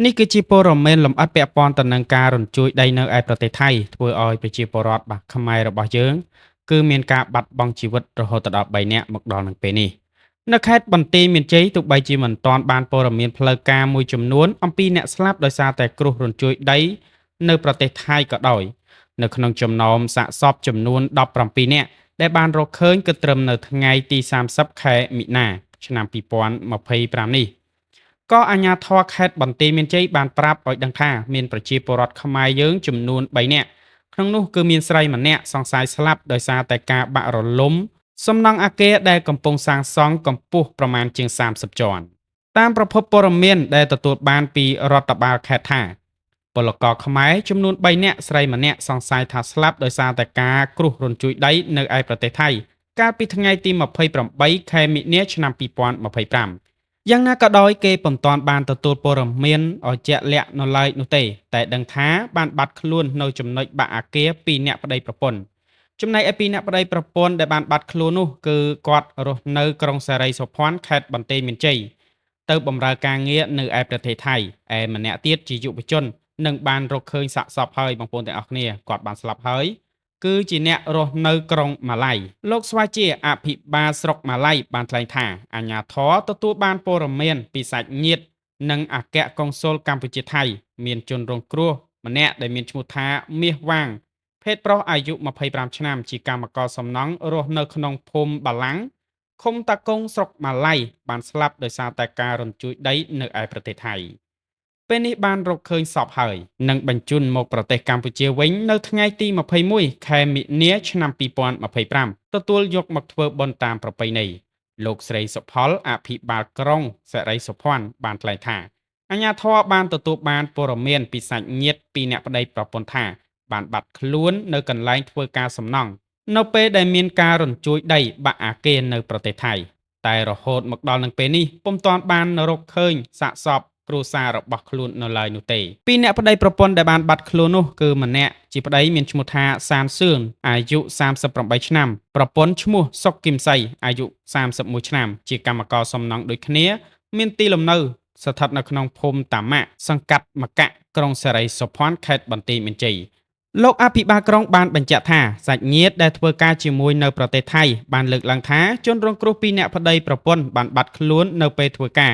នេះគឺជាព័ត៌មានលម្អិតពាក់ព័ន្ធទៅនឹងការរញ្ជួយដីនៅឯប្រទេសថៃធ្វើឲ្យប្រជាពលរដ្ឋបាទខ្មែររបស់យើងគឺមានការបាត់បង់ជីវិតរហូតដល់3នាក់មកដល់នឹងពេលនេះនៅខេត្តបន្ទាយមានជ័យទោះបីជាមិនទាន់បានព័ត៌មានផ្លូវការមួយចំនួនអំពីអ្នកស្លាប់ដោយសារតែគ្រោះរញ្ជួយដីនៅប្រទេសថៃក៏ដោយនៅក្នុងចំណោមសាកសពចំនួន17នាក់ដែលបានរកឃើញគឺត្រឹមនៅថ្ងៃទី30ខែមិនិនាឆ្នាំ2025នេះក៏អាជ្ញាធរខេត្តបន្ទាយមានជ័យបានប្រាប់ឲ្យដឹងថាមានប្រជាពលរដ្ឋខ្មែរយើងចំនួន3នាក់ក្នុងនោះគឺមានស្រីម្នាក់សង្ស័យស្លាប់ដោយសារតែការបាក់រលំសំណង់អគារដែលកំពុងសាងសង់កម្ពស់ប្រមាណជាង30ជាន់តាមប្រភពព័ត៌មានដែលទទួលបានពីរដ្ឋបាលខេត្តថាពលករខ្មែរចំនួន3នាក់ស្រីម្នាក់សង្ស័យថាស្លាប់ដោយសារតែការគ្រោះរញ្ជួយដីនៅឯប្រទេសថៃកាលពីថ្ងៃទី28ខែមិនិនាឆ្នាំ2025យ៉ាងណាក៏ដោយគេពុំទាន់បានទទួលព័ត៌មានឲ្យជាក់លាក់នៅឡើយនោះទេតែដឹងថាបានបាត់ខ្លួននៅចំណុចបាក់អគារពីអ្នកប្តីប្រពន្ធចំណែកឯពីអ្នកប្តីប្រពន្ធដែលបានបាត់ខ្លួននោះគឺគាត់រស់នៅក្រុងសារីសុភ័ណ្ឌខេត្តបន្ទាយមានជ័យទៅបម្រើការងារនៅឯប្រទេសថៃឯម្នាក់ទៀតជាយុវជននិងបានរកឃើញសាកសពហើយបងប្អូនទាំងអស់គ្នាគាត់បានស្លាប់ហើយគឺជាអ្នករស់នៅក្រុងម៉ាឡៃលោកស្វាជាអភិបាលស្រុកម៉ាឡៃបានថ្លែងថាអាជ្ញាធរទទួលបានព័ត៌មានពីសាច់ញាតិនិងអគ្គកុងស៊ុលកម្ពុជាថៃមានជនរងគ្រោះម្នាក់ដែលមានឈ្មោះថាមាសវាងភេទប្រុសអាយុ25ឆ្នាំជាកម្មករសំណង់រស់នៅក្នុងភូមិបាឡាំងឃុំតាកុងស្រុកម៉ាឡៃបានស្លាប់ដោយសារតែការរញ្ជួយដីនៅឯប្រទេសថៃពេលនេះបានរកឃើញសពហើយនិងបញ្ជូនមកប្រទេសកម្ពុជាវិញនៅថ្ងៃទី21ខែមិនិនាឆ្នាំ2025ទទួលយកមកធ្វើបុណ្យតាមប្រពៃណីលោកស្រីសុផលអភិបាលក្រុងសិរីសុភ័ណ្ឌបានថ្លែងថាអាជ្ញាធរបានទទួលបានព័ត៌មានពីសាច់ញាតិពីអ្នកប្តីប្រពន្ធថាបានបាត់ខ្លួននៅកន្លែងធ្វើការសំណង់នៅពេលដែលមានការរញ្ជួយដីបាក់អគារនៅប្រទេសថៃតែរហូតមកដល់នឹងពេលនេះពុំទាន់បានរកឃើញសាកសពគ្រួសាររបស់ខ្លួននៅឡើយនោះទេពីអ្នកប្តីប្រពន្ធដែលបានបាត់ខ្លួននោះគឺម្នាក់ជាប្តីមានឈ្មោះថាសានសឿងអាយុ38ឆ្នាំប្រពន្ធឈ្មោះសុកគឹមសីអាយុ31ឆ្នាំជាកម្មករសំណង់ដូចគ្នាមានទីលំនៅស្ថិតនៅក្នុងភូមិតាម៉ាក់សង្កាត់មកៈក្រុងសិរីសុភ័ណ្ឌខេត្តបន្ទាយមានជ័យលោកអភិបាលក្រុងបានបញ្ជាក់ថាសាច់ញាតិដែលធ្វើការជាមួយនៅប្រទេសថៃបានលើកឡើងថាជនរងគ្រោះពីអ្នកប្តីប្រពន្ធបានបាត់ខ្លួននៅពេលធ្វើការ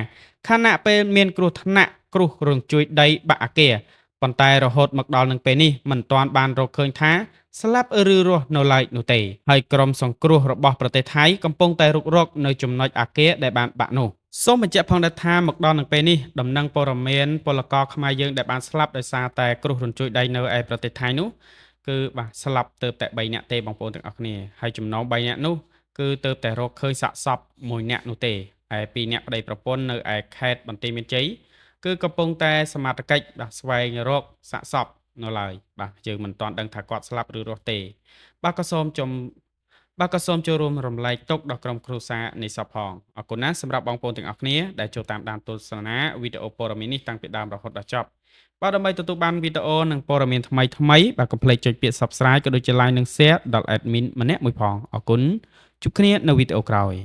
ខណៈពេលមានគ្រោះថ្នាក់គ្រោះរញ្ជួយដីបាក់អគារប៉ុន្តែរហូតមកដល់នឹងពេលនេះមិនទាន់បានរកឃើញថាស្លាប់ឬរស់នៅឡើយនោះទេហើយក្រុមសង្គ្រោះរបស់ប្រទេសថៃកំពុងតែរុករកនៅចំណុចអគារដែលបានបាក់នោះសូមបញ្ជាក់ផងដែរថាមកដល់នឹងពេលនេះដំណឹងព័ត៌មានពលករខ្មែរយើងដែលបានស្លាប់ដោយសារតែគ្រោះរញ្ជួយដីនៅឯប្រទេសថៃនោះគឺបាទស្លាប់ទៅតែ3នាក់ទេបងប្អូនទាំងអស់គ្នាហើយចំណោម3នាក់នោះគឺទៅតែរកឃើញសាកសព1នាក់នោះទេឯ2នាក់ប្តីប្រពន្ធនៅឯខេត្តបន្ទាយមានជ័យគឺកំពុងតែសមត្ថកិច្ចបាទស្វែងរកសាកសពនៅឡើយបាទយើងមិនទាន់ដឹងថាគាត់ស្លាប់ឬរស់ទេបាទក៏សូមជុំបាទក៏សូមចូលរួមរំលែកទុក្ខដល់ក្រុមគ្រួសារនៃសពផងអរគុណណាស់សម្រាប់បងប្អូនទាំងអស់គ្នាដែលចូលតាមដានទស្សនាវីដេអូព័ត៌មាននេះតាំងពីដើមរហូតដល់ចប់បាទដើម្បីទទួលបានវីដេអូនិងព័ត៌មានថ្មីថ្មីបាទកុំភ្លេចចុចពាក្យ Subscribe ក៏ដូចជា Like និង Share ដល់ Admin ម្នាក់មួយផងអរគុណជួបគ្នានៅវីដេអូក្រោយ។